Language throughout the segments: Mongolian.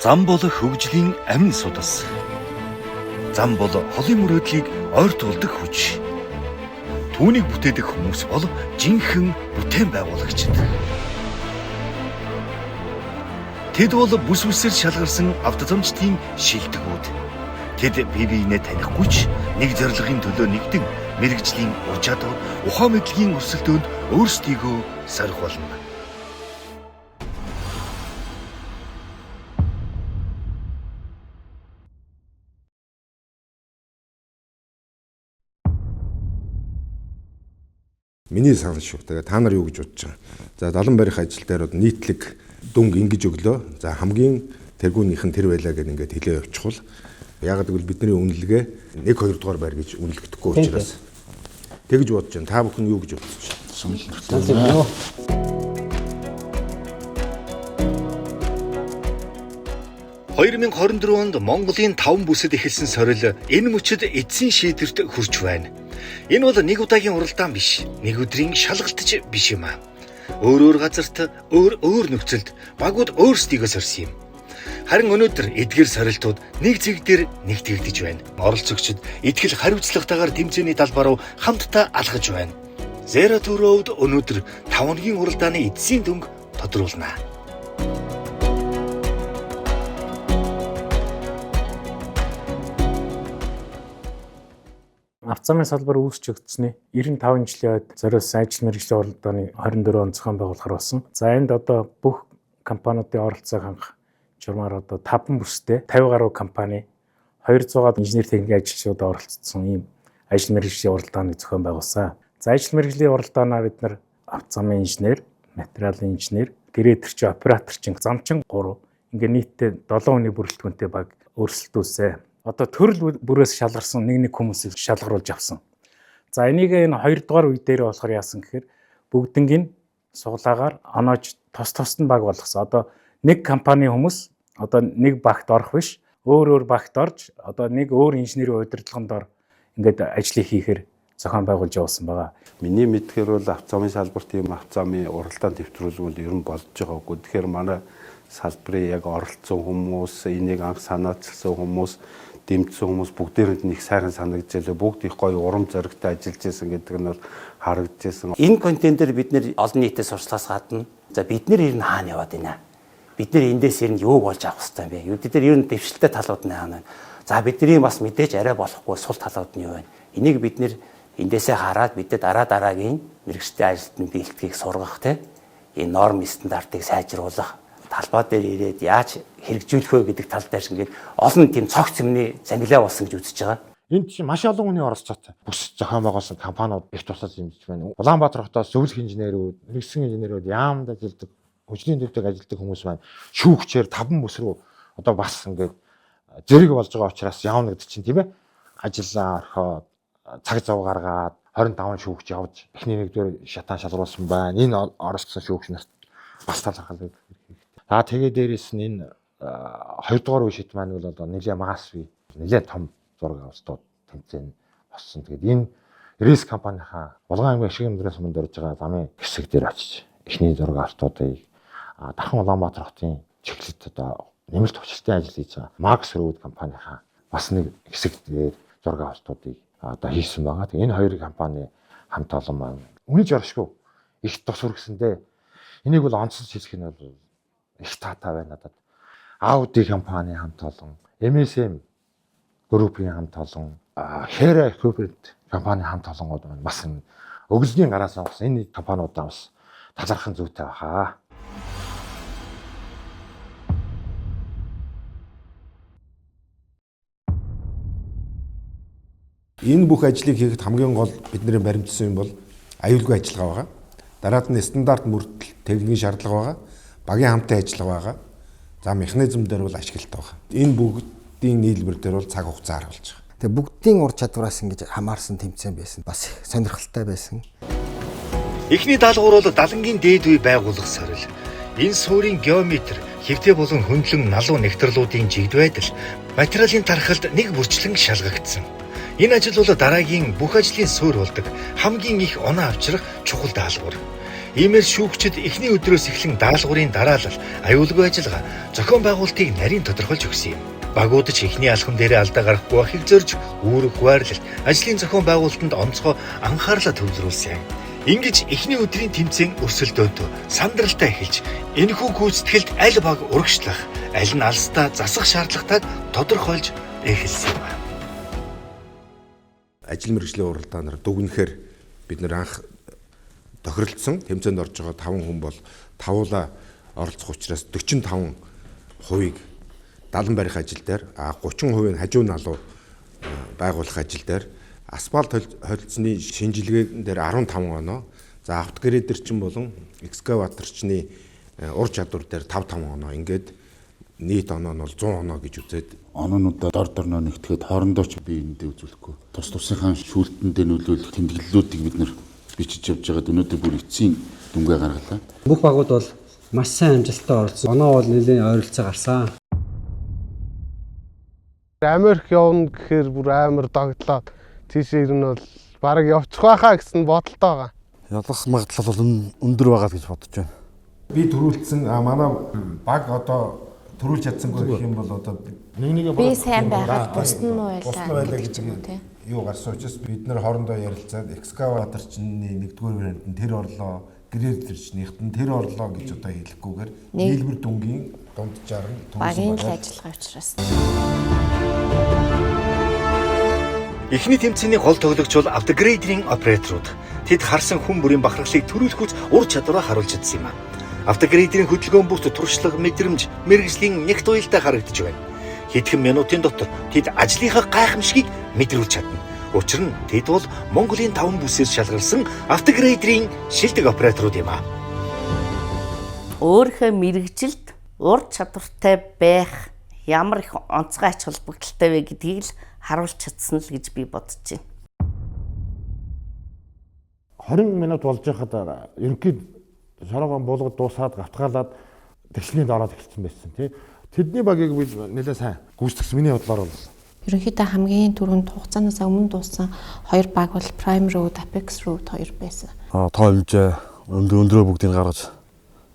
Зам бол хөгжлийн амин судас. Зам бол холын мөрөөдлийг ойртуулдаг хүч. Түүнийг бүтээдэг хүмүүс бол жинхэнэ бүтээн байгуулагчид. Тэд бол бүс бүсээр шалгарсан автозамчдын шилдэгүүд. Тэд бие биенээ танихгүй ч нэг зорилгын төлөө нэгдэн мэргэжлийн ур чадвар, ухаан мэдлэгийн өрсөлдөөнд өөрсдийгөө сорих болно. Миний санал шүү. Тэгээ та нар юу гэж бодож байгаа? За далан барих ажил дээр бол нийтлэг дүнг ингэж өглөө. За хамгийн тэргүүнийх нь тэр байлаа гэдээ ингээд хэлээ явчихвал яг гэвэл бидний үнэлгээ 1 2 дугаар байр гэж үнэлэгдэхгүй учраас тэгж бодож байна. Та бүхэн юу гэж бодож байна? Санал нэгтэй. 2024 онд Монголын 5 бүсэд эхэлсэн сорил энэ мөчид эцсийн шийдвэрт хүрч байна. Энэ бол нэг удаагийн уралдаан биш, нэг өдрийн шалгалт ч биш юм аа. Өөр өөр газарт, өөр өөр нөхцөлд багууд өөрсдийгөө сорьсон юм. Харин өнөөдөр эдгээр сорилтууд нэг зэг дээр нэгтгэгдэж байна. Оролцогчид итгэл хариуцлагатайгаар тэмцээний талбай руу хамтдаа алхаж байна. Zero to Road өнөөдөр 5 хоногийн уралдааны эцсийн дүнг тодруулна. Автозамын салбар үүсч өгдсөний 95 жилийн ойд зориулсан ажил мэргэжлийн уралдааны 24 он зохион байгуулахар болсон. За энд одоо бүх компаниудын оролцоог хангах журмаар одоо 5 бүстэй 50 гаруй компани 200-аад инженер техникийн ажилчдад оролцсон ийм ажил мэргэжлийн уралдааныг зохион байгуулсан. За ажил мэргэжлийн уралдаанаа бид нар автозамын инженер, материалын инженер, грейдерчин, операторчин, замчин 3 ингээ нийтдээ 7 хүний бүрэлдэхүүнтэй баг өрсөлдүүлсэн. Одоо төрөл бүрээс шалгарсан нэг хүмүүсийг шалгаруулж авсан. За энийг энэ 2 дугаар үе дээр болохоор яасан гэхээр бүгднгийн суглаагаар оноож тус тусад нь баг болгосон. Одоо нэг компани хүмүүс одоо нэг багт орох биш, өөр өөр багт орж одоо нэг өөр инженерийн удирдлаганд ор ингээд ажлыг хийхээр зохион байгуулж явуулсан байгаа. Миний мэдхээр бол автозамын салбарт ийм автозамын уралдаан төвтрүүлгүүд ер нь болж байгаагүй. Тэгэхээр манай салбарын яг оролцсон хүмүүс, энийг анх санаачилсан хүмүүс, дэмжсэн хүмүүс бүгдээрэнд нь их сайхан санагдчихлаа. Бүгд их гоё урам зоригтой ажиллаж байсан гэдэг нь бол харагдчихсан. Энэ контентээр бид нэр олон нийтэд сурчлахаас гадна за бид нэр ер нь хаана яваад байна? Бид нэр эндээс ер нь юуг олж авах хэрэгтэй юм бэ? Бид нар ер нь дэвшилтэй талууд нь хаана байна? За бидний бас мэдээж арай болохгүй сул талууд нь юу вэ? Энийг бид нэр эндээсээ хараад бидэд дараа дараагийн мэргэжлийн ажилтны бэлтгийг сургах те энэ норм стандартыг сайжруулах талбай дээр ирээд яаж хэрэгжүүлэх вэ гэдэг тал дээр ингээд олон тийм цогц юмны зангилаа болсон гэж үзэж байгаа. Энд чинь маш олон хүний оролцоотой. Бүс зохион байгуулсан компаниуд их тусалж дэмжиж байна. Улаанбаатар хотоос зөвлөх инженерүүд, мэргэсэн инженерүүд, яамд ажилладаг, хөгжлийн төвдөг ажилладаг хүмүүс маань шүүгчээр 5 бүс рүү одоо бас ингээд зэрэг болж байгаа учраас явна гэдэг чинь тийм ээ. Ажиллаа орхиод цаг зав гаргаад 25 шүүгч явж эхний нэгдүгээр шатаан шалруулсан байна. Энэ оролцсон шүүгч нарт бас талархал хэрэгтэй. За тэгээ дээрээс нь энэ хоёрдугаар үе шит маань бол одоо нэлээ масс үе, нэлээ том зураг авалтууд тэмцээн болсон. Тэгээд энэ Рис компанийнхаа Булган аймгийн Ашиг амьдралын суманд орж байгаа замын хэсэг дээр очиж эхний зураг авалтуудыг Дархан Улаанбаатар хотын чиглэлд одоо нэмэлт хүчтэй ажил хийж байгаа Max Road компанийнхаа бас нэг хэсэг дээр зураг авалтуудыг одоо хийсэн байгаа. Тэгээд энэ хоёр компани хамт олон маань үнэж оршгүй их тус үргэсэндээ энийг бол онцлж хэлэх нь бол их таатай байна надад. Audi компани хамт олон, MSM группийн хамт олон, Hera Equipment компани хамт олонгууд байна. Бас энэ өглөний гараа сонгосон энэ компаниудаа бас талархан зүйтэй баха. Энэ бүх ажлыг хийхэд хамгийн гол бидний баримтсан юм бол аюулгүй ажиллагаа байгаа. Дараад нь стандарт мөрдөл техникийн шаардлага байгаа. Багийн хамтын ажиллагаа байгаа. За механизм дээр бол ашиглалт байгаа. Энэ бүгдийн нийлбэр дээр бол цаг хугацаа харуулж байгаа. Тэгээ бүгдийн ур чадвараас ингэж хамаарсан тэмцээн байсан. Бас их сонирхолтой байсан. Эхний даалгавар бол далангийн дээд үе байгуулах сорил. Энэ суурийн геометр, хэвтэй болон хөндлөн налуу нэгтрлүүдийн жигд байдал, материалын тархалд нэг бүрчлэн шалгагдсан. Энэ ажил бол дараагийн бүх ажлын суурь болдог хамгийн их оноо авчрах чухал даалгавар. Иймээр шүүгчид эхний өдрөөс эхлэн даалгаврын дараалал, аюулгүй ажиллагаа, зохион байгуулалтыг нарийн тодорхойлж өгсөн юм. Багууд ч эхний алхам дээрээ алдаа гаргахгүй байхыг зорж үүрэг хуваарлалт, ажлын зохион байгуулалтанд онцгой анхаарлаа төвлөрүүлсэн. Ингэж эхний өдрийн тэмцээн өрсөлдөөнд сандралтай эхэлж, энэхүү гүйцэтгэлд аль баг урагшлах, аль нь алстаа засах шаардлагатайг тодорхойлж эхэлсэн юм. Ажил мэргэжлийн уралдаанаар дүгнэхээр бид нэр анх тохиролцсон тэмцээнд орж байгаа 5 хүн бол тавуулаа оролцох учраас 45%-ийг далан барих ажил дээр, 30% нь хажуу налуу байгуулах ажил дээр, асфальт холилдсны шинжилгээн дээр 15 оноо, за автогрейдерчин болон экскаваторчны ур чадвар дээр 5 5 оноо, ингээд нийт оноо нь бол 100 оноо гэж үзээд оноонуудаа дор дорноо нэгтгэхэд хоорондоо ч бие биендээ үзүүлэхгүй. Тус тусынхаа шүүлтэндээ нөлөөлөх тэмдэглэлүүдийг бид нэр бичиж явж байгаад өнөөдөр бүр эцсийн дүнгээ гаргалаа. Бүх багууд бол маш сайн амжилттай оролцсон. Оноо бол нэлээд ойролцоо гарсан. Америк явна гэхээр бүр амар догтлоод тийшээ ер нь бол бараг явчих байхаа гэсэн бодолтой байгаа. Ялах магадлал бол өндөр байгаа л гэж бодож байна. Би төрүүлсэн манай баг одоо төрүүлж чадсангүй гэх юм бол одоо нэг нэгэ би сайн байгаад бусд нь муу байлаа гэж юу гарсан учраас бид нэр хоорондоо ярилцаад экскаваторчны нэгдүгээр вариант нь тэр орлоо, грейдерчнийхт нь тэр орлоо гэж одоо хэлэхгүйгээр нийлбэр дүнгийн дунджаар нь багийн л ажиллагаа учраас. Эхний тэмцээний гол тоглогч бол автогрейдерийн операторууд. Тэд харсан хүн бүрийн бахархлыг төрүүлэх ур чадвараа харуулж чадсан юм. Автогрейдерийн хөдөлгөөн бүрт туршлага, мэдрэмж, мэргэжлийн нэгт уялдаа харагдаж байна. Хэдхэн минутын дотор тэд ажлынхаа гайхамшигыг мэдрүүлж чадна. Учир нь тэд бол Монголын 5 бүсээр шалгарсан автогрейдерийн шилдэг операторууд юм аа. Өөрийнхөө мэргэжилд ур чадвартай байх ямар их онцгой ач холбогдолтой вэ гэдгийг л харуулж чадсан л гэж би бодож байна. 20 минут болж байхад ерөнхийд шороогоон буулгад дуусаад гавтгаалаад тэгшнийд ороод эхэлсэн байсан тий. Тэдний багийг би нэлээд сайн гүйцэтгэсэн миний бодлоор бол. Ерөнхийдөө хамгийн түрүүнд хугацаанаас өмнө дууссан хоёр баг бол Prime Road, Apex Road хоёр байсан. Тоо хэмжээ өндрөө бүгдийг гаргаж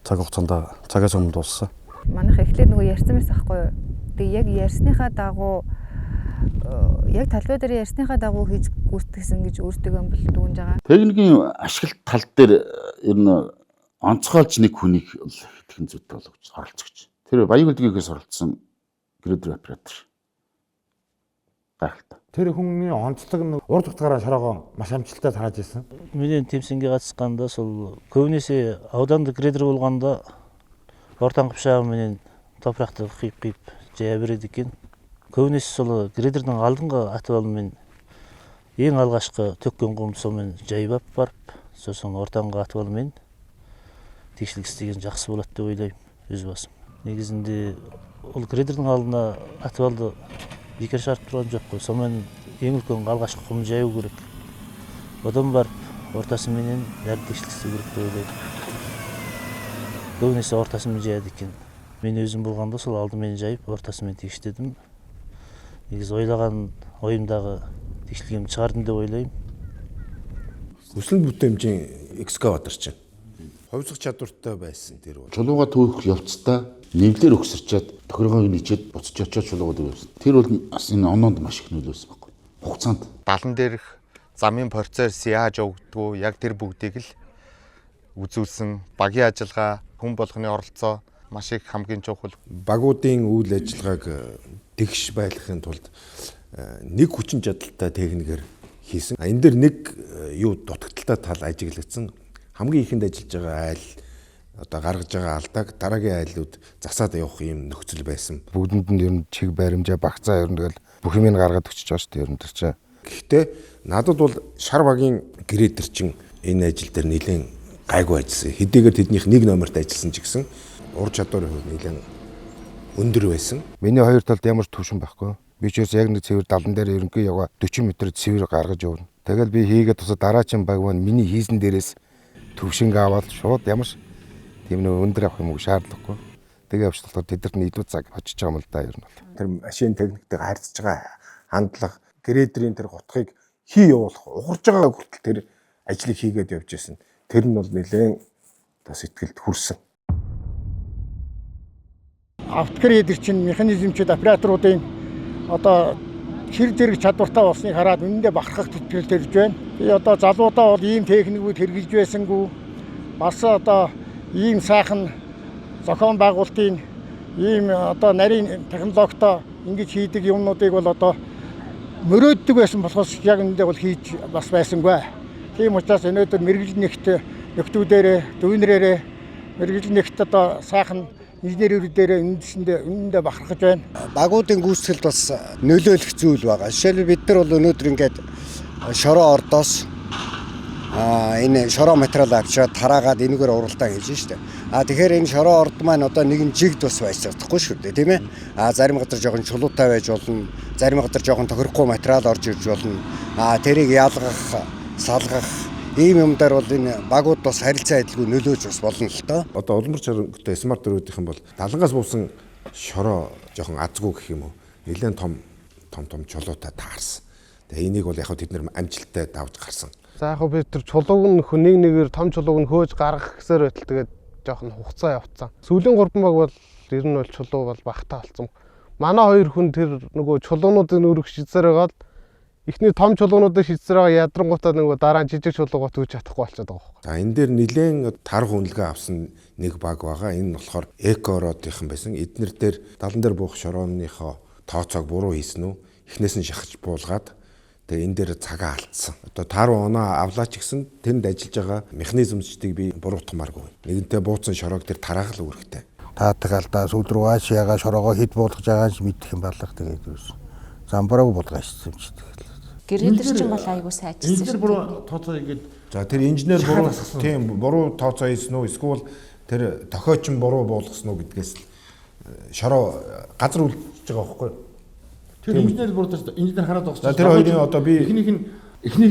цаг хугацаанд цагаас өмнө дууссан. Манайх эхлээд нөгөө ярьсан байсан байхгүй юу? Тэгээ яг ярьсныхаа дагуу яг талбай дээр ярьсныхаа дагуу хийж гүйцэтгсэн гэж өөртөө юм бол дүгнж байгаа. Техникийн ашиглалт тал дээр ер нь онцгойлж нэг хүнийг хэдхэн зүйтэй болгож оролцогч. Тэр Баян-Гүлгээс оролцсон грейдер оператор. Гайхалтай. Тэр хүний онцлог нь урд утгаараа шороогоо маш амжилттай тарааж ирсэн. Менен темсинге қатысқанда сол көбінесе аудандық грейдер болғанда ортаңғы пышағыменен топырақты қиып-қиып жая береді екен. Көбінесе сол грейдердің алдыңғы отвалымен ең алғашқы төккен құмды сонымен жайып алып барып, сосын ортаңғы отвалмен текшелік істеген жақсы болады деп ойлаймын өз басым. Негізінде ол грейдердің алдына отвалды бекер шығарып тұрған жоқ қой. Сонымен ең үлкен алғашқы құмды жаю керек. Одан барып ортасыменен бәрін текшелік істеу керек деп ойлаймын. Көбінесе ортасымен жаяды екен. Мен өзім болғанда сол алдымен жайып, ортасымен текшеледім. Негізі ойлаған ойымдағы текшелгенімді шығардым деп ойлаймын. Хүсэл бүтээмжийн экскаватор чинь хувьсах чадвартай байсан тэр бол. Чулууга түүх явцдаа нэвлэр өгсөрчээд тохиргоог нийчээд буцаж очиод чулууга дүүрсэн. Тэр бол бас энэ оноонд маш их нөлөөлсөн байхгүй. Хугацаанд. Далан дээрх замын процесс яаж явагддгүү яг тэр бүгдийг л үзүүлсэн багийн ажиллагаа, хүн болгоны оролцоо маш их хамгийн чухал. Багуудын үйл ажиллагааг тэгш байлгахын тулд нэг хүчин чадалтай техникээр хийсэн. Энэ дэр нэг юу дутагдaltaй тал ажиглагдсан. Хамгийн ихэнд ажиллаж байгаа айл одоо гаргаж байгаа алдааг дараагийн айлууд засаад явах юм нөхцөл байсан. Бүгдэнд нь ер нь чиг баримжаа багцаа ер нь тэгэл бүх юм гаргаад өчөж байгаа шүү дээ ер нь тэр чинь. Гэхдээ надад бол шар багийн грейдер чинь энэ ажил дээр нэлээд гайгүй ажилласан. Хэдийгээр тэднийх нэг номерт ажилласан ч гэсэн ур чадварын хувьд нэлээд өндөр байсан. Миний хоёр талд ямар ч төвшин байхгүй. Би ч ерөөс яг нэг цэвэр далан дээр ерөнхий яваа 40 м цэвэр гаргаж явна. Тэгэл би хийгээд тусаа дараачин баг маань миний хийсэн дээрээс төвшинг аваад шууд ямар ч тийм нэг өндөр авах юм уу шаардлагагүй. Тэгээ явж болохоор тэдэрт нь илүү цаг очиж байгаа юм л да ер нь бол. Тэр машин техниктэйг харьцаж байгаа хандлага, грейдерийн тэр гутхыг хий явуулах, ухарж байгаа хүртэл тэр ажлыг хийгээд явж исэн. Тэр нь бол нэлээд одоо сэтгэлд хүрсэн. Автогрейдер чинь механизмчид операторуудын одоо хэр зэрэг чадвартай болсныг хараад үнэндээ бахархах тэтгэл төрж байна. Би одоо залуудаа бол ийм техникүүд хэрэгжилж байсангүй. Бас одоо ийм сайхан зохион байгуулалтын ийм одоо нарийн технологитой ингэж хийдэг юмнуудыг бол одоо мөрөөддөг байсан болохоос яг үнэндээ бол хийж бас байсангүй. Тийм учраас өнөөдөр мэргэжил нэгт нөхдүүдээрээ, дүүнрээрээ мэргэжил нэгт одоо сайхан инженерүүдээрээ үнэндээ бахархаж байна. Багуудын гүйцэтгэлд бас нөлөөлөх зүйл байгаа. Жишээлбэл бид нар бол өнөөдөр ингээд шороо ордоос энэ шороо материал авчираад тараагаад энэгээр уралдаан хийж штэ. Тэгэхээр энэ шороо орд маань одоо нэгэн жигд бас байж чадахгүй шүү дээ, тийм ээ. Зарим газар жоохон чулуутай байж болно. Зарим газар жоохон тохирохгүй материал орж ирж болно. Тэрийг ялгах, салгах ийм юм дээр бол энэ багууд бас харилцан адилгүй нөлөөж бас болно л доо. Одоо улмар чарангтай смарт дөрүүдийнхэн бол далангаас буусан шороо жоохон азгүй гэх юм уу. Нэлээд том том том чулуутай таарсан. Тэгээ энийг бол яг тэд нэр амжилттай давж гарсан. За яг би тэр чулууг нь нэг нэгээр том чулууг нь хөөж гаргах гэсээр байтал тэгээд жоохон хугацаа явцсан. Сүүлийн 3 баг бол ер нь бол чулуу бол багтаа болсон. Манай хоёр хүн тэр нөгөө чулуунуудын өрөх шийдсээр байгаад эхний том чулуунуудыг шийдсээр байгаа ядрангуудаа нөгөө дараа нь жижиг чулуугаа түүж чадахгүй болчиход байгаа байхгүй. За энэ дээр нэлээд тарах үнэлгээ авсан нэг баг байгаа. Энэ нь болохоор Эко-Родынхан байсан. Эднэр дээр далан дээр буух шорооныхоо тооцоог буруу хийсэн үү? Эхнээс нь шахаж буулгаад тэгээ энэ дээр цагаа алдсан. Одоо тааруу оноо авлаач гэсэн тэнд ажиллаж байгаа механизмчдыг би буруутгамааргүй. Нэгэнтээ бууцсан шороог тэр тараах л үүрэгтэй. Таатаг алдаа сүүл рүү ааш ягаа шороогоо хэд буулгаж байгааг ч мэдэх юм балга тэгээд юус. Замбрааг буулгаж юм чи тэгэл. Грейдер чинь бол айгүй сайжирсан. Инженер буруу тооцоо хийгээд за тэр инженер буруу тийм буруу тооцоо хийсэн үү эсвэл тэр тохиочин буруу буулгасан уу гэдгээс л шороо газар үлдчихэж байгаа байхгүй юу? Тэр инженер буруу тооцоо инженер хараад байгаа. Тэр хоёрын одоо би эхнийх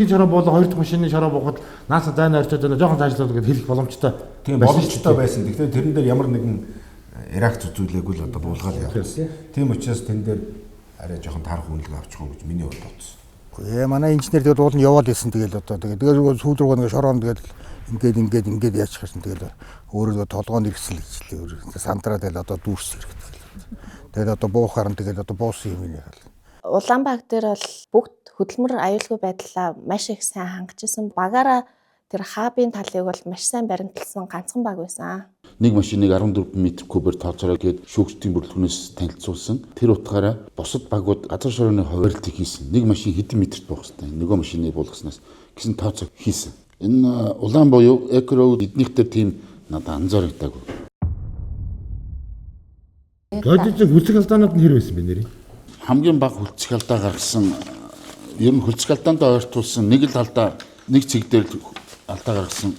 нь шороо буулаа, хоёр дахь машины шороо буухад нааса зайна орчоод байна. Жохон цаашлаад гэдээ хэлэх боломжтой. Тийм боломжтой байсан. Тэгэхээр тэрэн дээр ямар нэгэн реакц үзүүлээгүй л одоо буулгаад явсан. Тийм учраас тэн дээр арай жоохон таарах үнэлгээ авчих уу гэж миний хувьд бодсон. Манай инженер тэгэл уул нь яваад исэн тэгэл одоо тэгээд сүүл рүү нэг шороонд тэгэл ингээд ингээд ингээд яачих гэсэн тэгэл өөрөө толгоонд ирсэн л гэж лээ. Сандраа тэгэл одоо дүүрс хэрэгтэй. Тэгэл одоо буухаар нь тэгэл одоо буусан юм нэ. Улаан баг дээр бол бүгд хөдөлмөр аюулгүй байдлаа маш их сайн хангаж исэн. Багаараа тэр хабын талыг бол маш сайн баримталсан ганцхан баг байсан. Нэг машиныг 14 м кубээр тооцоорой гээд шүүгчдийн бүрэлдэхүүнээс танилцуулсан. Тэр утгаараа бусад багууд газар шорооны хуваарлтыг хийсэн. Нэг машин хэдэн метрт буух хэвээр нөгөө машины буулгаснаас гэсэн тооцоо хийсэн. Энэ улаан буюу Эко-Роуд эднийх дээр тийм надад анзаарагдаагүй. Геодезийн хөлцөх алдаанууд нь хэр байсан бэ нэрээ? Хамгийн бага хөлцөх алдаа гаргасан, ер нь хөлцөх алдаандаа ойртуулсан нэг л алдаа, нэг цэг дээр л алдаа гаргасан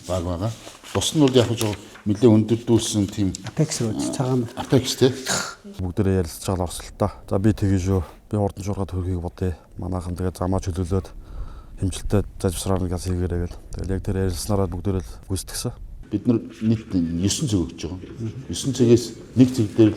баг байгаа. Бус нь бол яг жоо нэлээд өндөрдүүлсэн тийм Apex руу цагаан Apex тий. Бүгдээрээ ярилцж байгаа орсолтой. За би тэгэн шүү. Би хурдан шуургаад хөрхийг бодъё. Манайхан тэгээ замаа чөлөөлөөд хэмжилтээ заживсраар нэг газ хийгээрэй гэл. Тэгэл яг тэр ярилцсанараа бүгдээрээ л гүйцэтгсэн. Бид нар нийт 9 цэг өгч байгаа. 9 цэгээс нэг цэг дээр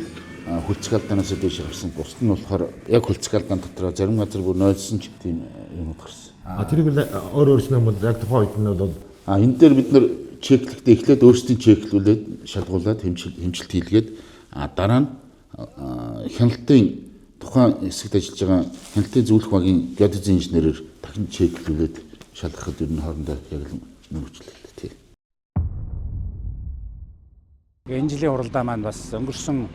хөлцөх алдаанаас дээш гарсан. Бусд нь болохоор яг хөлцөх алдаан дотор зарим газар бүр нойлсон ч тийм юмуд гарсан. Тэрийг л өөр өөрснөө юм бол яг тухайн үед нь бол энэ дээр бид нар чеклэхдээ эхлээд өөрсдийн чеклүүлээд шалгуулад хэмжилт хийлгээд дараа нь хяналтын тухайн хэсэгт ажиллаж байгаа хяналтын зөвлөх багийн геодезийн инженерээр дахин чеклүүлээд шалгахад ер нь хоорондоо яг л мөрчлөлтэй тий. Энэ жилийн уралдаан маань бас өнгөрсөн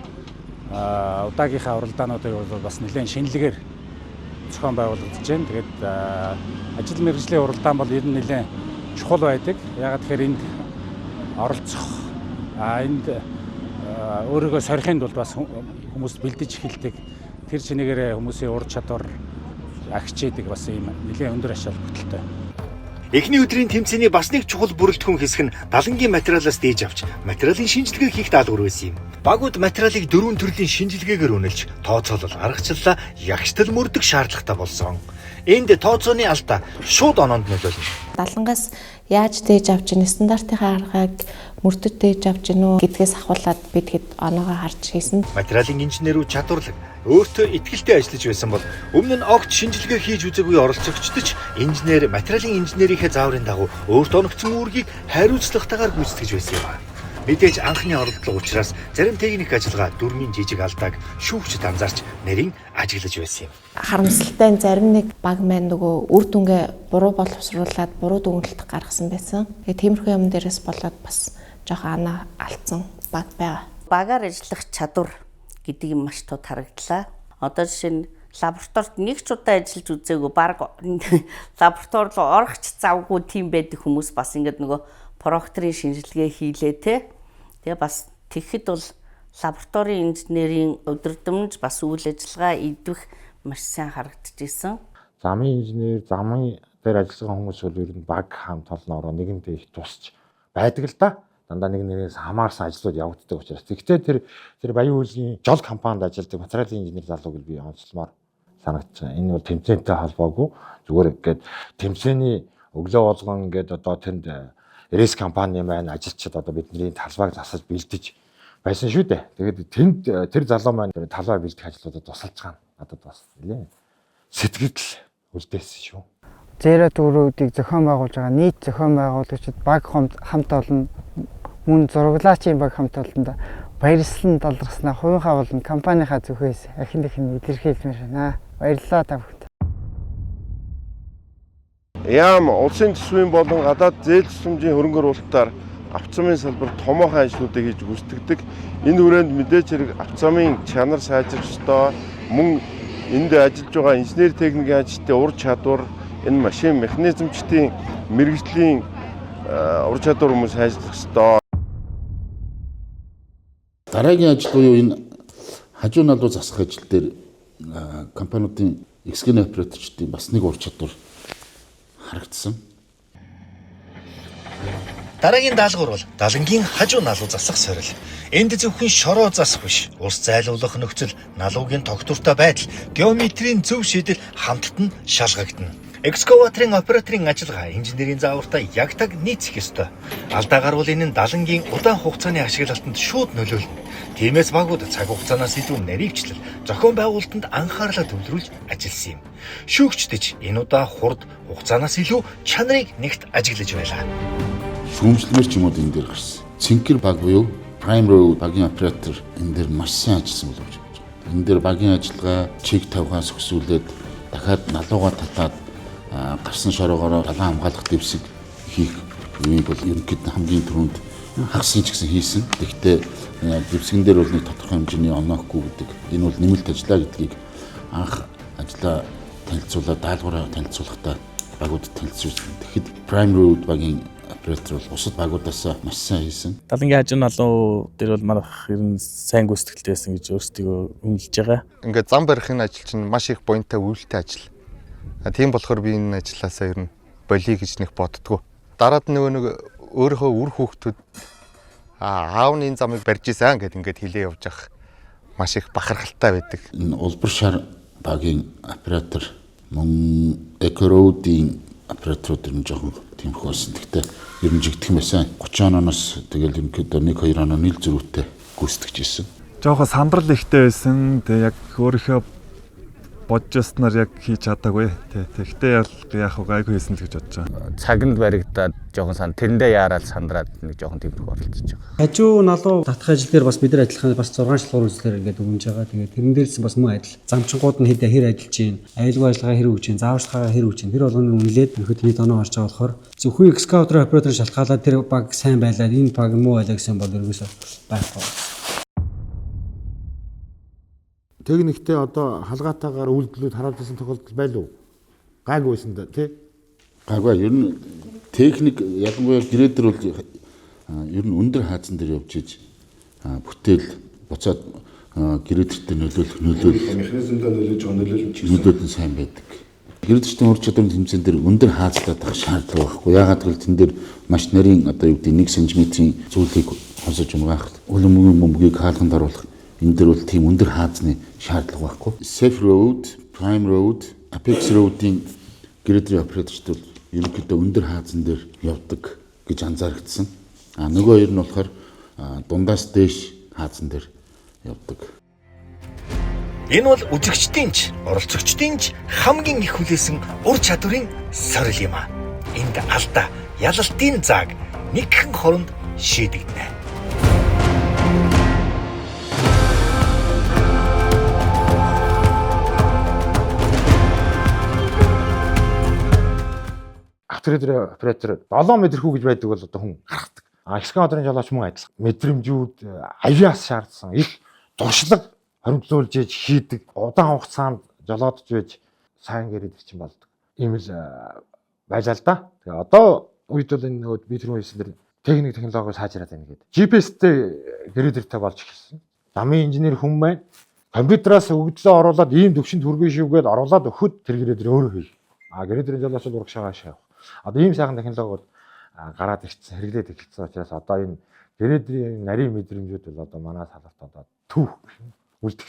удаагийнхаа уралдаануудыг бол бас нэлээд шинэлгээр зохион байгуулагдаж байна. Тэгээд ажил мэргэжлийн уралдаан бол ер нь нэлээд чухал байдаг. Яагаад тэгэхээр энд оролцох, энд өөрийгөө сорихын тулд бас хүмүүс бэлдэж эхэлдэг. Тэр чинээгээр хүмүүсийн ур чадвар агчээдэг бас ийм нэлээд өндөр ач холбогдолтой. Эхний өдрийн тэмцээний бас нэг чухал бүрэлдэхүүн хэсэг нь далангийн материалаас дээж авч материалын шинжилгээ хийх даалгавар байсан юм. Багууд материалыг дөрвөн төрлийн шинжилгээгээр үнэлж, тооцоолол аргачлалаа ягштал мөрдөх шаардлагатай болсон. Энд тооцооны алдаа шууд оноонд нөлөөлнө. Далангаас яаж дээж авч ийн, стандартынхаа аргыг мөрдөж дээж авч ийн үү гэдгээс ахуулаад бид хэд оноогоо харж хийсэн. Материалын инженерүүд чадварлаг, өөртөө итгэлтэй ажиллаж байсан бол өмнө нь огт шинжилгээ хийж үзээгүй оролцогчдод ч инженер материалын инженерийнхээ зааврын дагуу өөрт оногдсон үүргийг хариуцлагатайгаар гүйцэтгэж байсан юм. Мэдээж анхны оролдлого учраас зарим техник ажиллагаа, дүрмийн жижиг алдааг шүүгчд анзаарч нарийн ажиглаж байсан юм. Харамсалтай нь зарим нэг баг маань нөгөө үр дүнгээ буруу боловсруулад буруу дүгнэлт гаргасан байсан. Тэгээ тиймэрхүү юм дээрээс болоод бас жоохон анаа алдсан баг байгаа. Багаар ажиллах чадвар гэдэг юм маш тод харагдлаа. Одоо жишээ нь лабораторид нэг ч удаа ажиллаж үзээгүй, баг лаборатори руу орох ч завгүй тийм байдаг хүмүүс бас ингээд нөгөө прокторын шинжилгээ хийлээ те. Тэгээ бас тэгэхэд бол лабораторийн инженерийн удирдамж бас үйл ажиллагаа идвэх маш сайн харагдчихсэн. Замын инженер, замын дээр ажилласан хүмүүс бол ер нь баг хамт олноороо нэгэндээ их тусч байдаг л да. Дандаа нэг нэгээс хамаарсан ажлууд явагддаг учраас. Тэгэхдээ тэр Баян үйлсийн жол компанид ажилладаг материалын инженер залууг би онцлмоор санагдаж байгаа. Энэ бол тэмцээнтэй холбоогүй, зүгээр ингээд тэмцээний өглөө болгон ингээд одоо тэнд РС компани маань ажилчид одоо бидний талбайг засаж бэлдэж байсан шүү дээ. Тэгээд тэнд тэр залуу маань талбай бэлдэх ажлуудад тусалж байгаа нь надад бас нэлээ сэтгэл үлдээсэн шүү. Зеро дөрүүдийг зохион байгуулж байгаа нийт зохион байгуулагчид баг хамт олон мөн зураглаачийн баг хамт олонд баярлсан талархснаа хувийнхаа болон компанийнхаа зүгээс ахин дахин илэрхийлмээр байна. Баярлалаа та бүхэнд. Яам улсын төсвийн болон гадаад зээл төсөмжийн хөрөнгө оруулалтаар авцамын салбар томоохон ажлуудыг хийж гүйцэтгэдэг. Энэ хүрээнд мэдээж хэрэг авцамын чанар сайжрах ёстой. Мөн энд ажиллаж байгаа инженер техникийн ажилчдын ур чадвар, энэ машин механизмчдын мэргэжлийн ур чадвар хүмүүс сайжрах ёстой. Дараагийн ажил буюу энэ хажуу налуу засах ажил дээр компаниудын эксгэн операторчдын бас нэг ур чадвар харагдсан. Дараагийн даалгавар бол далангийн хажуу налуу засах сорил. Энд зөвхөн шороо засах биш, ус зайлуулах нөхцөл, налуугийн тогтвортой байдал, геометрийн зөв шийдэл хамтд нь шалгагдана. Экскаваторын операторын ажиллагаа инженерийн заавартай яг таг нийцэх ёстой. Алдаа гарвал энэ нь далангийн удаан хугацааны ашиглалтанд шууд нөлөөлнө. Тиймээс багууд цаг хугацаанаас илүү наривчлал, зохион байгуулалтанд анхаарлаа төвлөрүүлж ажилласан юм. Шүүгчдэж энэ удаа хурд хугацаанаас илүү чанарыг нэгт ажиглаж байлаа. Шүүмжлэмэр ч юм уу энэ дээр гарсан. Цэнхэр баг буюу Prime Road багийн оператор энэ дээр маш сайн ажилласан болов уу гэж байна. Энэ дээр багийн ажиллагаа чиг тавхаас өсвөлээд дахиад налуугаа татаад гарсан шороогоороо далайн хамгаалах дэвсэг хийх үеийг бол ерөнхийдөө хамгийн түрүүнд хагасан ч гэсэн хийсэн. Тэгэхдээ дэвсгэн дээр бол нэг тодорхой хэмжээний оноохгүй гэдэг. Энэ бол нэмэлт ажиллаа гэдгийг анх ажлаа танилцуулаад даалгавраа танилцуулахдаа багуудад танилцуулсан. Тэгэхэд Prime Road багийн оператор бол бусад багуудаас маш сайн хийсэн. Далангийн хажуу налуу дээр бол манайх ер нь сайн гүйцэтгэлтэй байсан гэж өөрсдийгөө үнэлж байгаа. Ингээд зам барих энэ ажил чинь маш их буянтай үүлтэй ажил. Тийм болохоор би энэ ажлаасаа ер нь болиё гэж нэг боддгоо. Дараад нөгөө нэг өөрийнхөө үр хүүхдүүд аав нь энэ замыг барьж исэн гэд ингээд хилээ явж явах маш их бахархалтай байдаг. Энэ улбар шар багийн оператор мөн Eco-Road-ийн операторууд ер нь жоохон тиймэрхүү байсан. Гэхдээ ер нь жигдэх юм байсан. 30 оноос тэгэл ерөнхийдөө 1-2 оноо нийл зөрүүтэй гүйцэтгэж исэн. Жоохон сандрал ихтэй байсан. Тэгээ яг өөрийнхөө бодож яснаар яг хийж чадаагүй. Тэгэхдээ яг гайгүй хийсэн л гэж бодож байгаа. Цаганд баригдаад жоохон сан тэрэндээ яарал сандраад нэг жоохон тиймэрхүү оролцож байгаа. Хажуу налуу татах ажил дээр бас бид нар ажиллах бас 6 шалгуур үзлээр ингээд өгнөж байгаа. Тэгээд тэрэн дээрс бас мөн адил. Замчингууд нь хэр ажиллаж байна, аюулгүй ажиллагаа хэр өгч байна, зааварчилгаагаа хэр өгч байна. Тэр болгоны үнэлээд ерөнхийдөө нийт оноо орж байгаа болохоор зөвхөн экскаватор оператор шалтгаалаад тэр баг сайн байлаа, энэ баг муу байлаа гэсэн бол ерөөсөө байхгүй. Техниктэй одоо халгаатаагаар үйлдэлүүд харуулсан тохиолдол байлуу? Гайгүй байсан да тий? Гайгүй. Ер нь техник ялангуяа грейдер бол ер нь өндөр хаазан дээр явж иж бүтээл буцаад грейдертэй нөлөөлөх механизмдаа нөлөөж байгаа нөлөөлөл нөлөөлөл нь сайн байдаг. Грейдерчдийн ур чадварын тэмцээн дээр өндөр хаазлаад байх шаардлага байхгүй. Яагаад гэвэл тэн дээр маш нарийн одоо юу гэдэг 1 см-ийн зүйлийг хосож унгаах, үлэмгийн бөмбөгийг хаалганд оруулах энэ дээр бол тийм өндөр хаазны шаардлага байхгүй. Safe Road, Prime Road, Apex Road-ийн грейдерийн операторчд бол ерөнхийдөө өндөр хаазан дээр явдаг гэж анзаарэгдсэн. А нөгөө хоёр нь болохоор дундаас дээш хаазан дээр явдаг. Энэ бол үзэгчдийн ч, оролцогчдын ч хамгийн их хүлээсэн ур чадварын сорил юм а. Энд алдаа, ялалтын зааг нэгхэн хоронд шийдэгдэнэ. Автогрейдер оператор 7 м хүү гэж байдаг бол одоо хүн гаргадаг. А экскаваторын жолооч мөн адилхан. Мэдрэмжүүд, авиас шаардсан их туршлага хоримтлуулж ээж хийдэг. Удаан хугацаанд жолоодж байж сайн гэрээд чинь болдог. Ийм л байлаа л да. Тэгээ одоо үед бол энэ нөгөө би түрүүн хэлсэн дэр техник технологи сайжраад байна гэдэг. GPS-тэй грейдертэй болж эхэлсэн. Замын инженер хүн маань компьютераас өгдлөө оруулаад ийм төвшөнд хүргэн шивгээд оруулаад өгөхөд тэр грейдер өөрөө хий. А грейдерийн жолооч бол урагшаагаа шавах. Одоо ийм сайхан технологиуд гараад ирсэн, хэрэглээд эхэлсэн учраас одоо энэ грейдерийн нарийн мэдрэмжүүд бол одоо манай салбарт одоо түүх үлдэх.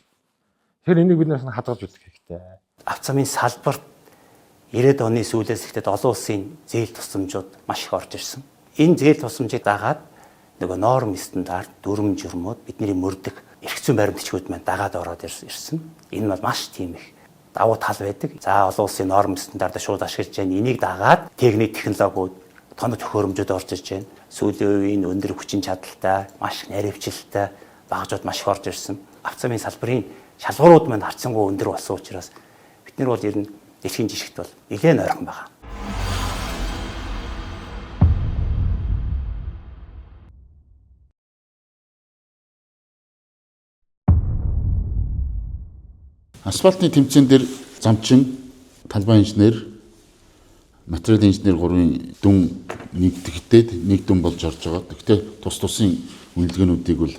Тэгэхээр энийг бид нас хадгалж үлдэх хэрэгтэй. Авцамын салбарт 90-ад оны сүүлээс эхлээд олон улсын зээл тусламжууд маш их орж ирсэн. Энэ зээл тусламжийг дагаад нөгөө норм стандарт, дүрм журмууд бидний мөрдөх эрх зүйн баримт бичгүүд маань дагаад ороод ирсэн. Энэ бол маш тийм их давуу тал байдаг. За олон улсын норм стандартаа шууд ашиглаж байна. Энийг дагаад техник технологиуд, тоног төхөөрөмжүүд орж ирж байна. Сүүлийн үеийн өндөр хүчин чадалтай, маш наривчлалтай багажууд маш их орж ирсэн. Авцамын салбарын шалгуурууд маань харьцангуй өндөр болсон учраас бид нар бол ер нь дэлхийн жишгт бол нэлээд ойрхон байгаа. Асфальтны тэмцээн дээр замчин, талбай инженер, материалын инженер гурвын дүн нэгдэхтэй нэг дүн болж орж байгаа. Гэхдээ тус тусын үнэлгээнүүдийг бол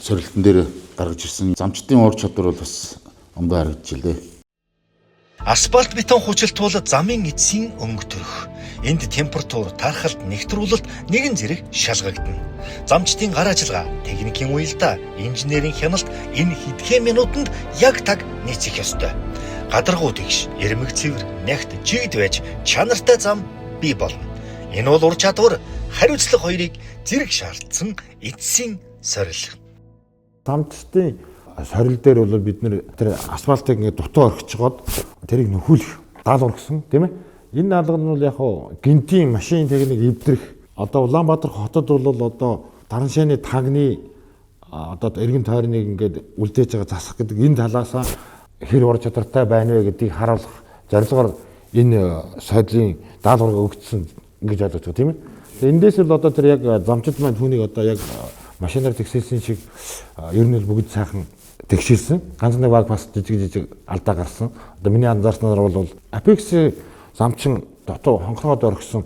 сорилтон дээр гаргаж ирсэн. Замчдын ур чадвар бол бас ондоо харагдчихлээ. Асфальт бетон хучилт бол замын эцсийн өнгө төрх. Энд температур, тархалт, нэгтрүүлэлт нэгэн зэрэг шалгагдана. Замчдын гар ажиллагаа, техникийн уялдаа, инженерийн хяналт энэ хэдхэн минутанд яг таг нийцэх ёстой. Гадаргуу тэгш, ирмэг цэвэр, нягт, жигд байж чанартай зам бий болно. Энэ бол ур чадвар, хариуцлага хоёрыг зэрэг шаардсан эцсийн сорил. Замчдын сорил дээр бол бид нэр тэр асфальтыг ингээд дутуу орхичгоод тэрийг нөхүүлэх даалгавар гэсэн тийм ээ. Энэ даалгавар нь бол яг хуу гинтийн машин техник эвдрэх. Одоо Улаанбаатар хотод бол одоо Тараншааны тагны одоо эргэн тойрныг ингээд үлдээж байгаа засах гэдэг энэ талаасаа хэр ур чадвартай байна вэ гэдгийг харуулах зорилгоор энэ соёлын даалгаврыг өгдсөн гэж ойлгож байгаа тийм ээ. Эндээс л одоо тэр яг замчид маань түүнийг одоо яг машинаар тэгсэлсэн шиг ер нь бол бүгд сайхан тэгшилсэн. Ганц нэг баг бас жижиг жижиг алдаа гарсан. Одоо миний анзаарснаар бол Apex замчин дотоо хонхроод орхисон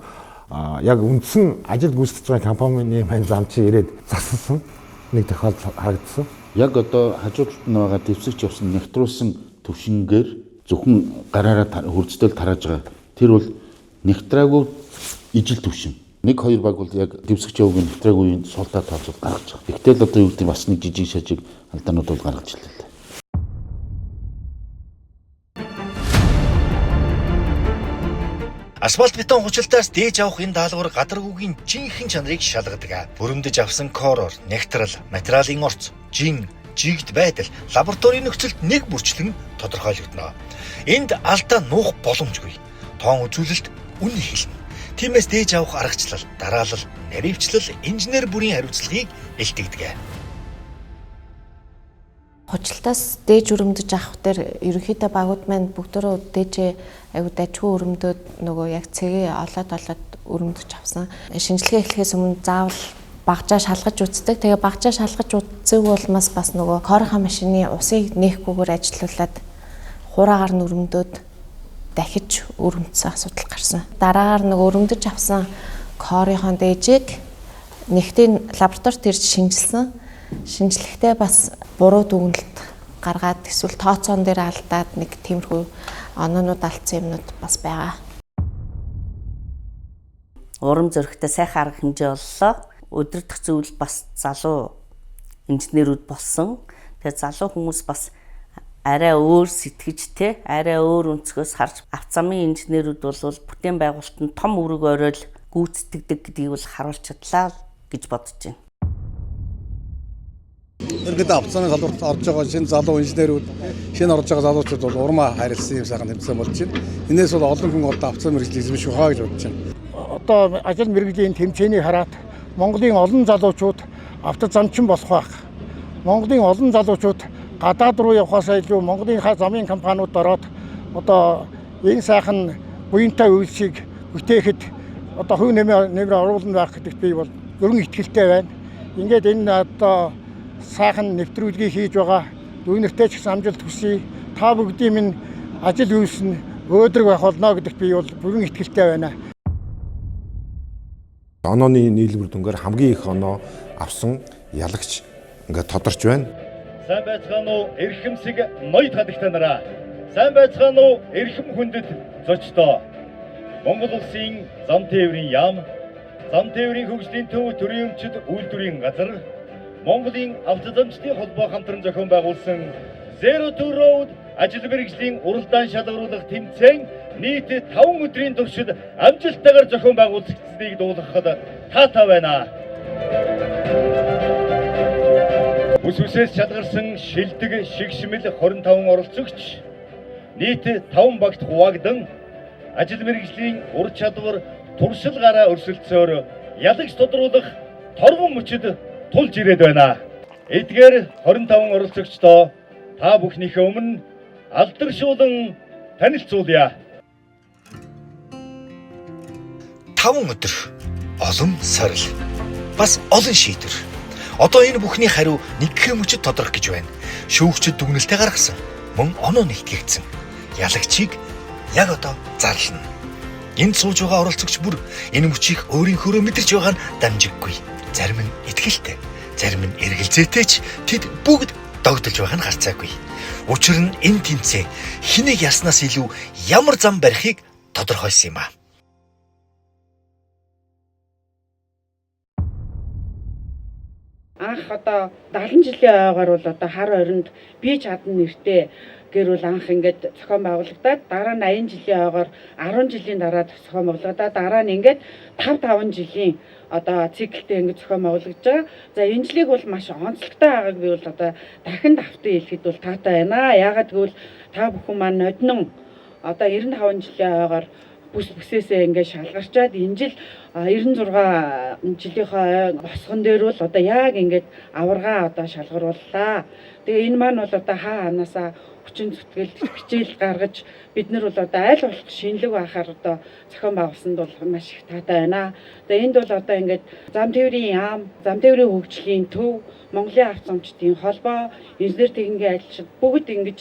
яг үндсэн ажил гүйцэтгэж байгаа компанийн маань замчин ирээд зассан нэг тохиолдол харагдсан. Яг одоо хажуу талд нь байгаа дэвсгч явсан нэгтруулсан төвшингээр зөвхөн гараараа хөрцдөл тарааж байгаа. Тэр бол нэгтраагүй ижил төвшин. Нэг хоёр баг бол яг дэвсгч явуугийн нэгтраагүй султаа тооцоод гаргаж байгаа. Тэгтэл одоо юу гэдэг бас нэг жижиг шажиг алдаанууд бол гаргаж ирлээ. Асфальт бетон хучилтаас дээж авах энэ даалгавар гадаргуугийн жинхэнэ чанарыг шалгадаг. Бүрэмдэж авсан корор, нэгтрал, материалын орц, жин, жигд байдал лабораторийн нөхцөлд нэг бүрчлэн тодорхойлогдоно. Энд алдаа нуух боломжгүй. Тоон үзүүлэлт үнэн хэлнэ. Тиймээс дээж авах аргачлал, дараалал, наривчлал, инженер бүрийн хариуцлагыг илтгэдэг. Хучилтаас дээж өрөмдөж авах дээр ерөнхийдөө багууд маань бүгдөө дээжээ аягүй дажгүй өрөмдөөд нөгөө яг цэгээ олоод өрөмдөж авсан. Шинжилгээ эхлэхээс өмнө заавал багжаа шалгаж үздэг. Тэгээ багжаа шалгаж үзээг улмаас бас нөгөө корхо машины усыг нээхгүйгээр ажилуулад хураагаар нь өрөмдөөд дахиж өрөмдсөн асуудал гарсан. Дараагаар нөгөө өрөмдөж авсан корийнхоо дээжийг нэгтийн лабораторид ирж шинжилсэн. Шинжлэхдээ бас буруу дүгнэлт гаргаад эсвэл тооцоон дээр алдаад нэг тиймэрхүү оноонууд алдсан юмнууд бас байгаа. Урам зоригтой сайхан арга хэмжээ боллоо. Өдөртөх зүйл бас залуу инженерүүд болсон. Тэгээ залуу хүмүүс бас Арай өөр сэтгэж те, арай өөр өнцгөөс харж авцамын инженерүүд бол бүтээн байгуулалтанд том үүрэг оройл гүйцэтгэдэг гэдгийг бол харуулж чадлаа гэж бодож байна. Ерөнхийдөө авцааны салбарт орж байгаа шинэ залуу инженерүүд, шинэ орж байгаа залуучууд бол урмаа харилцсан юм сайхан тэмцээн болж байна. Энээс бол олон хүн одоо авцаа мэргэжил эзэмших хаа гэж бодож байна. Одоо ажил мэргэжлийн тэмцээнийг хараад Монголын олон залуучууд автозамчин болох байх. Монголын олон залуучууд гадаад руу явхаасаа илүү Монголын замын компаниуд ороод одоо энэ сайхан буянтай үйлсийг бүтээхэд одоо хувь нэмрээ оруулна байх гэдэгт би бол өргөн итгэлтэй байна. Ингээд энэ одоо сайхан нэвтрүүлгийг хийж байгаа дүүнертэй ч гэсэн амжилт хүсье. Та бүгдийн минь ажил үйлс нь өөдрөг байх болно гэдэгт би бол бүрэн итгэлтэй байна. Онооны нийлбэр дүнгээр хамгийн их оноо авсан ялагч ингээд тодорч байна. Сайн байцгаана уу эрхэмсэг ноёд хадагтай нараа. Сайн байцгаана уу эрхэм хүндэт зочдоо. Монгол улсын зам тээврийн яам, зам тээврийн хөгжлийн төв төрийн өмчид үйлдвэрийн газар, Монголын автозамчдын холбоо хамтран зохион байгуулсан Zero to Road ажил мэргэжлийн уралдаан шалгаруулах тэмцээн нийт 5 өдрийн туршид амжилттайгаар зохион байгуулагдсаныг дуулгахад таатай байна. Бүс бүсээс шалгарсан шилдэг шигшмэл 25 оролцогч нийт 5 багт хуваагдан ажил мэргэжлийн ур чадвар туршил гараа өрсөлдсөөр ялагч тодруулах торгон мөчид тулж ирээд байна. Эдгээр 25 оролцогчдоо та бүхнийхээ өмнө алдаршуулан танилцуулъя. 5 өдөр олон сорил бас олон шийдвэр. Одоо энэ бүхний хариу нэгхэн мөчид тодорх гэж байна. Шүүгчид дүгнэлтээ гаргасан. Мөн оноо нэгтгэгдсэн. Ялагчийг яг одоо зарлана. Энд сууж байгаа оролцогч бүр энэ мөчийг өөрийнхөөрөө мэдэрч байгаа нь дамжиггүй. Зарим нь итгэлтэй, зарим нь эргэлзээтэй ч тэд бүгд догдолж байгаа нь гарцаагүй. Учир нь энэ тэмцээн хэнийг ялснаас илүү ямар зам барихыг тодорхойлсон юм а. Анх одоо 70 жилийн ойгоор бол одоо хар оринд би чадна нэртэй гэр бол анх ингээд зохион байгуулагдаад дараа нь 80 жилийн ойгоор 10 жилийн дараа зохион байгуулагдаад дараа нь ингээд 5 жилийн одоо циклтэй ингээд зохион байгуулагдаж байгаа. За энэ жилийг бол маш онцлогтой байгааг би бол одоо дахин давтан хэлэхэд бол таатай байна. Яагаад гэвэл та бүхэн маань ноднон одоо 95 жилийн ойгоор бүс бүсээсээ ингээд шалгарчаад энэ жил 96 жилийнхаа босгон дээр бол одоо яг ингээд аваргаа одоо шалгарууллаа. Тэгээ энэ маань бол одоо хаа ханаасаа хүчин зүтгэл хичээл гаргаж бид нар бол одоо аль болох шинэлэг байхаар одоо зохион байгуулсанд бол маш их таатай байна. Тэгээ энд бол одоо ингээд зам тээврийн яам, зам тээврийн хөгжлийн төв, Монголын авто замчдын холбоо, инженер техникийн ажилчид бүгд ингэж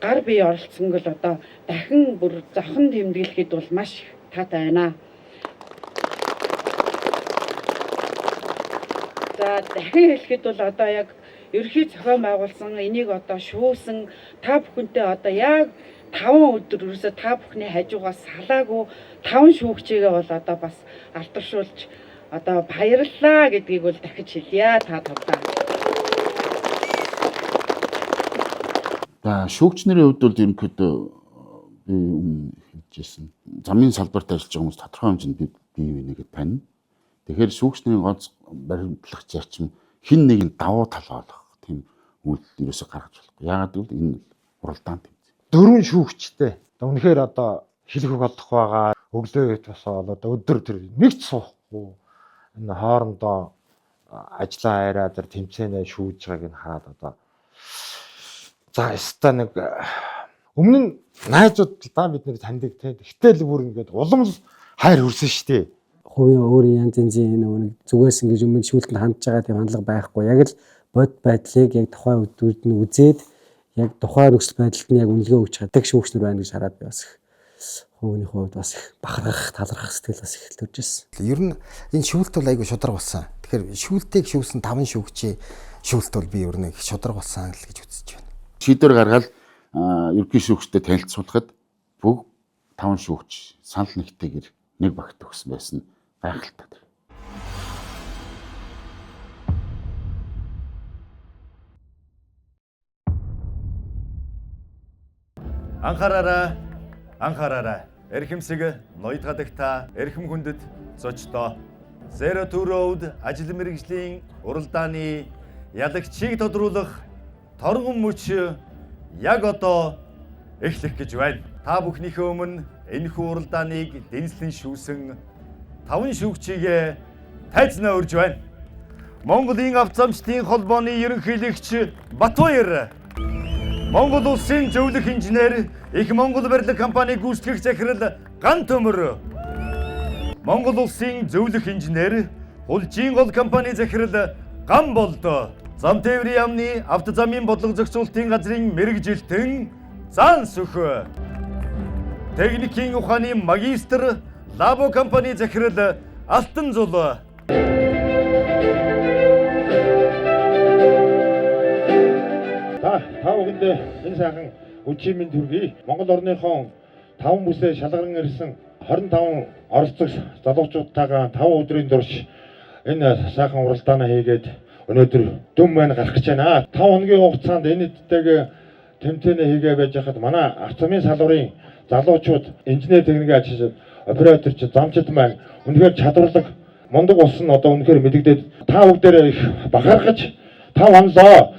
гар бие оролцсон гол одоо дахин бүр зохон тэмдэглэхэд бол маш их таатай байна. За дахин хэлэхэд бол одоо яг ерөнхий зохион байгуулсан энийг одоо шүүсэн та бүхэнтэй одоо яг 5 өдөр ерөөсөө та бүхний хажуугаас салаагүй 5 шүүгчийгээ бол одоо бас алдаршуулж одоо баярлалаа гэдгийг бол дахиж хэлье та тавдаа. За шүүгч нарын хувьд бол ерөнхийдөө би өмнө хэлжсэн. Замын салбарт ажиллаж байгаа хүмүүс тодорхой хэмжээнд бие биенийгээ танина. Тэгэхээр шүүгч нарын ганц баримтлах зарчим хэн нэгэн давуу тал олох тийм үйлдэл ерөөсөө гаргаж болохгүй. Яагаад гэвэл энэ уралдаан тэмцээн. Дөрвөн шүүгчтэй. Үнэхээр одоо хэлэх үг олдох байгаа. Өглөө хэд босоод одоо өдөр тэр нэг ч суухгүй энэ хоорондоо ажлаа айраа тэр тэмцээнээ шүүж байгааг нь хараад одоо за яста нэг өмнө нь найзууд л да бид нэр таньдаг те. Гэтэл бүр ингээд улам л хайр хүрсэн шүү дээ. Хувийн өөрийн янз янзын нэг зүгээс ингэж өмнө шүүлтэнд хандж байгаа тийм хандлага байхгүй. Яг л бод байдлыг яг тухайн өдрүүд нь үзээд яг тухайн нөхцөл байдалд нь яг үнэлгээ өгч чаддаг шүүгч нар байна гэж хараад би бас их хувийн хувьд бас их бахархах, талархах сэтгэл бас их төрж ирсэн. Ер нь энэ шүүлт бол айгүй шударга болсон. Тэгэхээр шүүлтийг шүүсэн 5 шүүгчийн шүүлт бол би ер нь их шударга болсон л гэж үзэж байна. Шийдвэр гаргаад ерөнхий шүүгчтэй танилцуулахад бүх 5 шүүгч санал нэгтэйгээр нэг багт өгсөн байсан гайхалтай. Анхаараарай. Анхаараарай. Эрхэмсэг ноёд гадагта эрхэм хүндэт зочдоо. Zero to Road ажил мэргэжлийн уралдааны ялагчийг тодруулах торгон мөч яг одоо эхлэх гэж байна. Та бүхнийхээ өмнө энэхүү уралдааныг дэнслэн шүүсэн 5 шүүгчийг тайзнаа урьж байна. Монголын авцамчдын холбооны ерөнхийлөгч Батбаяр, Монгол улсын зөвлөх инженер, их Монгол барилга компани гүйцэтгэх захирал Ган Төмөр, Монгол улсын зөвлөх инженер, Хулжийн гол компани захирал Ган Болдо, Зам тээврийн яамны автозамын бодлого зохицуулалтын газрын мэргэжилтэн Зан Сүх, техникийн ухааны магистр, Лабо компани захирал Алтан Зул. Та бүхэндээ энэ сайхан өчийн мэнд хүргэе. Монгол орныхон 5 бүсээ шалгаран ирсэн 25 оролцогч залуучуудтайгаа 5 өдрийн турш энэ сайхан уралдаанаа хийгээд өнөөдөр дүн маань гарах гэж байна. 5 хоногийн хугацаанд энэ эдтэйгээ тэмцээнээ хийгээ байж хахад манай автомын салбарын залуучууд, инженер техникийн ажилчид, операторч, замчид маань үнэхээр чадварлаг мундаг болсон нь одоо үнэхээр мэдэгдээд та бүгдээрээ их бахархаж 5 хонолоо.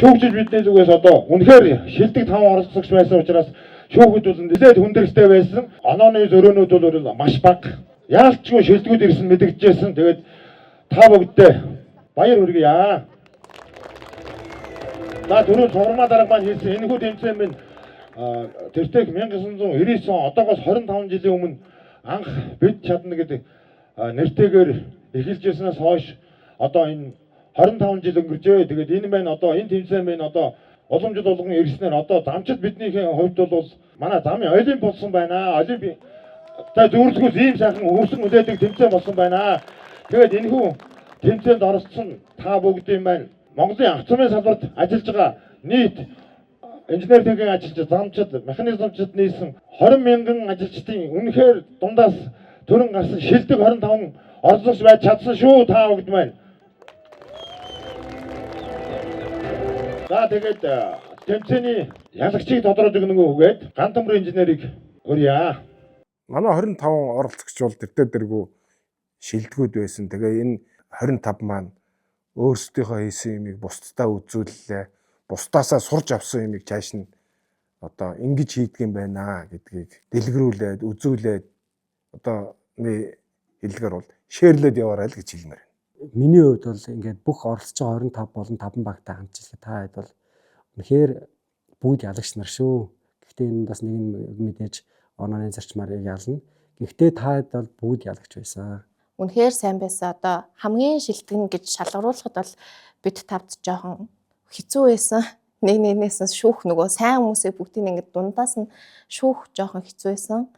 Шүүгчид бидний зүгээс одоо үнэхээр шилдэг 5 оролцогч байсан учраас шүүхэд бол нэлээд хүндрэлтэй байсан. Онооны зөрөөнүүд бол маш бага. Яалчгүй шилдэгүүд ирсэн мэдэгдэжсэн. Тэгээд та бүгдээ баяр хүргье. За түрүү цугармаа дарга маань хэлсэн энэхүү тэмцээн минь тэртех 1999 он одоогоос 25 жилийн өмнө анх бид чадна гэдэг нэртэйгээр эхэлж ирснээс хойш одоо энэ 25 жил өнгөрчээ. Тэгээд энэ маань одоо энэ тэмцээн маань одоо уламжил болгон ирснээр одоо замчид биднийхээ хувьд бол манай замын олимп болсон байна. Олимп та зөвөрлөхөөс ийм сайхан өвсөн хүлээдэг тэмцээн болсон байна. Тэгээд энэхүү тэмцээнд оролцсон та бүгдийн маань Монголын автомобиль салбарт ажиллаж байгаа нийт инженер техникийн ажилчид, замчид, механизмчид нийсэн 20 мянган ажилчдын үнэхээр дундаас төрөн гарсан шилдэг 25 оролцогч байж чадсан шүү та бүгд маань. За тэгээд тэмцээний ялагчийг тодорхойлж өгнө үгээд Ган Төмөр инженерийг урья. Манай 25 оролцогч бол тэртээ дэргүү шилдэгүүд байсан. Тэгээ энэ 25 маань өөрсдийнхөө хийсэн юмыг бусдаа үзүүллээ. Бусдаасаа сурч авсан юмыг чааш нь одоо ингэж хийдэг юм байна гэдгийг дэлгэрүүлээд, үзүүлээд одоо нэг хэллэгээр бол шеэрлээд яваарай л гэж хэлмээр. Миний хувьд бол ингээд бүх оролцож байгаа 25 болон 5 багтай хамтжил та хэд бол үнэхээр бүгд ялагч нар шүү. Гэхдээ энэ бас нэг нь мэдээж онооны зарчмаар ялна. Гэхдээ та хэд бол бүгд ялагч байсан. Үнэхээр сайн байсан. Одоо хамгийн шилдэг нь гэж шалгаруулахад бол бид тавд жоохон хэцүү байсан. Нэг нэгнээс нь шүүх нөгөө сайн хүмүүсийг бүгдийг ингээд дундаас нь шүүх жоохон хэцүү байсан.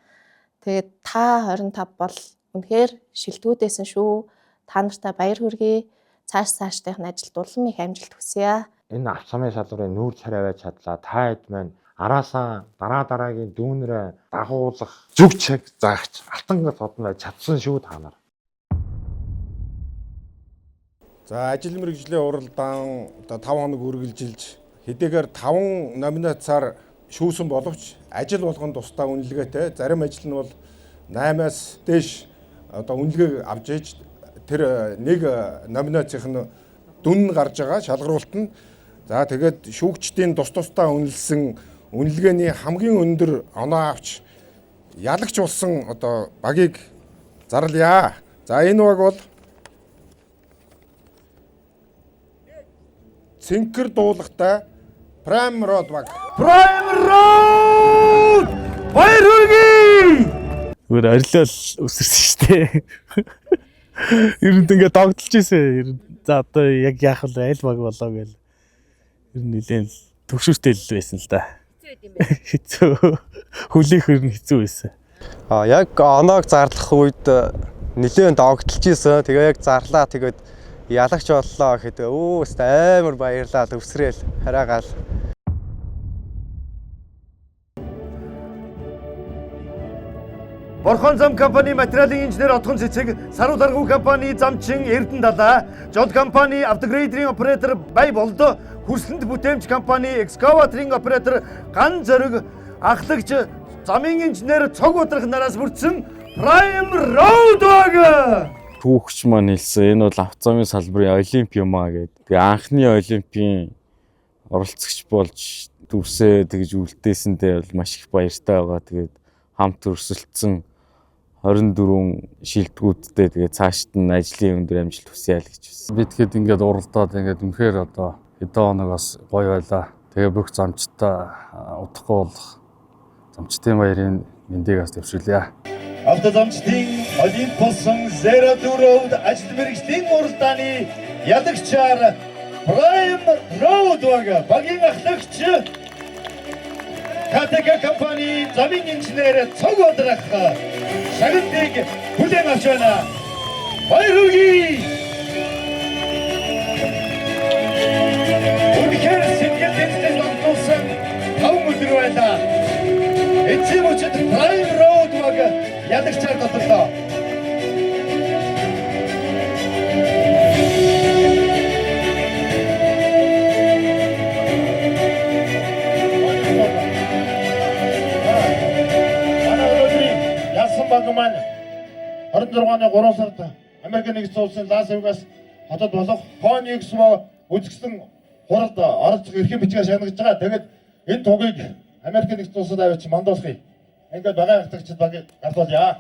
Тэгээд та 25 бол үнэхээр шилдэгүүд байсан шүү. Та нартай баяр хүргэе. Цааш цаашдынх нь ажилд улам их амжилт хүсье. Энэ автомобиль салбарын нүүр царай байж чадлаа. Та хэд маань араасаа дараа дараагийн дүүнрээ дагуулах зүг чаг заагч алтан гал одон байж чадсан шүү та нар. За ажил мэргэжлийн уралдаан одоо 5 хоног үргэлжилж хэдийгээр 5 номинацаар шүүсэн боловч ажил болгон тусдаа үнэлгээтэй. Зарим ажил нь бол 8-аас дээш одоо үнэлгээг авч иж тэр нэг номинацийнх нь дүн гарч байгаа шалгаруулалт нь. За тэгээд шүүгчдийн тус тусдаа үнэлсэн үнэлгээний хамгийн өндөр оноо авч ялагч болсон одоо багийг зарлая. За энэ баг бол Цэнхэр дуулагтай Prime Road баг. Prime Road! Баяр хүргэе! Зүгээр орилол өсөрсөн шүү дээ. Ер нь ингээд догдолж ирсэн. Ер нь за одоо яг яах вэ? Аль баг болоо гээл. Ер нь нэлээд төгшүүртэй л байсан л да. Хэцүү. Хүлээх ер нь хэцүү байсан. А яг оноог зарлах үед нэлээд догдолж исэн. Тэгээ яг зарлаа. Тэгээд ялагч боллоо гэхэд өө өст амар баярлаа төвсрэл хараагаал. Борхон зам компани материалын инженер Отгон Цэцэг, Саруу даргуу компани замчин Эрдэнэ Далаа, Жол компани автогрейдерийн оператор Бай Болдо, Хөрслөнд бүтээмж компани экскаваторын оператор Ган Зориг, ахлагч замын инженер Цог Удрах нараас бүрдсэн Prime Road баг. Түүхч маань хэлсэн энэ бол автозамын салбарын олимп юм аа гэдэг. Тэгээ анхны олимпийн оролцогч болж дүрсээ тэгж үлдээсэндээ бол маш их баяртай байгаа. Тэгээд хамт өрсөлдсөн 24 шилдэгүүдтэй тэгээ цаашд нь ажлын өндөр амжилт хүсье л гэж байна. Би тэгэхэд ингээд уралдаад ингээд үнэхээр одоо хэдэн хоног бас гоё байлаа. Тэгээ бүх замчтай удахгүй болох замчдын баярын мэндийг бас дэвшүүлье. Автозамчдын олимп болсон Zero to Road ажил мэргэжлийн уралдааны ялагчаар Prime Road баг багийн ахлагч КТК компани замын инженер Цог Удрах шагналыг хүлээн авч байна. Баяр хүргэе! Үнэхээр сэтгэл дэнцтэй донтуулсан 5 өдөр байлаа. Эцсийн мөчид Prime Road баг ялагчаар тодорлоо. Манай өнөөдрийн ялсан баг маань 26 оны 3 сард Америк нэгдсэн улсын Лас Вегас хотод болох Хон Экспо үзэсгэлэн хуралд оролцох эрхийн бичгээр шагнаж байгаа. Тэгээд энэ тугийг Америк нэгдсэн улсад авчиж мандуулахыг ингээд багаан ахлагчид багийг гарлуулъя.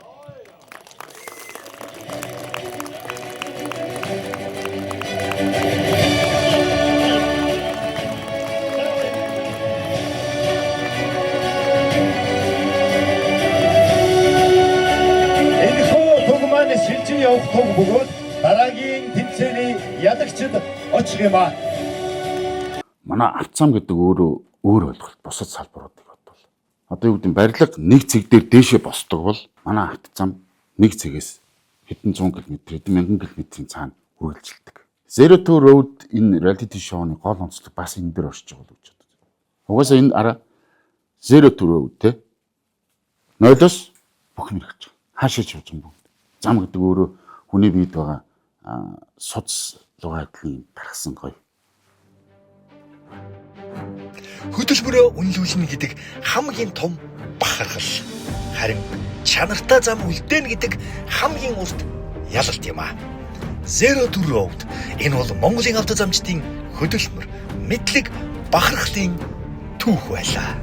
Энэхүү туг маань шилжин явах туг бөгөөд дараагийн тэмцээний ялагчид очих юм аа. Манай авцам гэдэг өөрөө өөр ойлголт бусад салбаруудыг бодвол. Одоо юу гэдэг нь барилга нэг цэг дээр дээшээ босдог бол манай автозам нэг цэгээс хэдэн зуун километр, хэдэн мянган километрийн цаана үргэлжилдэг. Zero to Road энэ reality show-ны гол онцлог бас энэ дээр оршиж байгаа л гэж боддог. Угаасаа энэ араа Zero to Road те. Нойлоос бүх юм хэрэгж байгаа. Хаашаа ч явж байгаа юм. Зам гэдэг өөрөө хүний биед байгаа судас лугаа адилын тархсан гоё. Хөдөлмөрөө үнэлүүлнэ гэдэг хамгийн том бахархал. Харин чанартай зам үлдээнэ гэдэг хамгийн урт ялалт юм аа. Zero to Road энэ бол Монголын автозамчдын хөдөлмөр, мэдлэг, бахархлын түүх байлаа.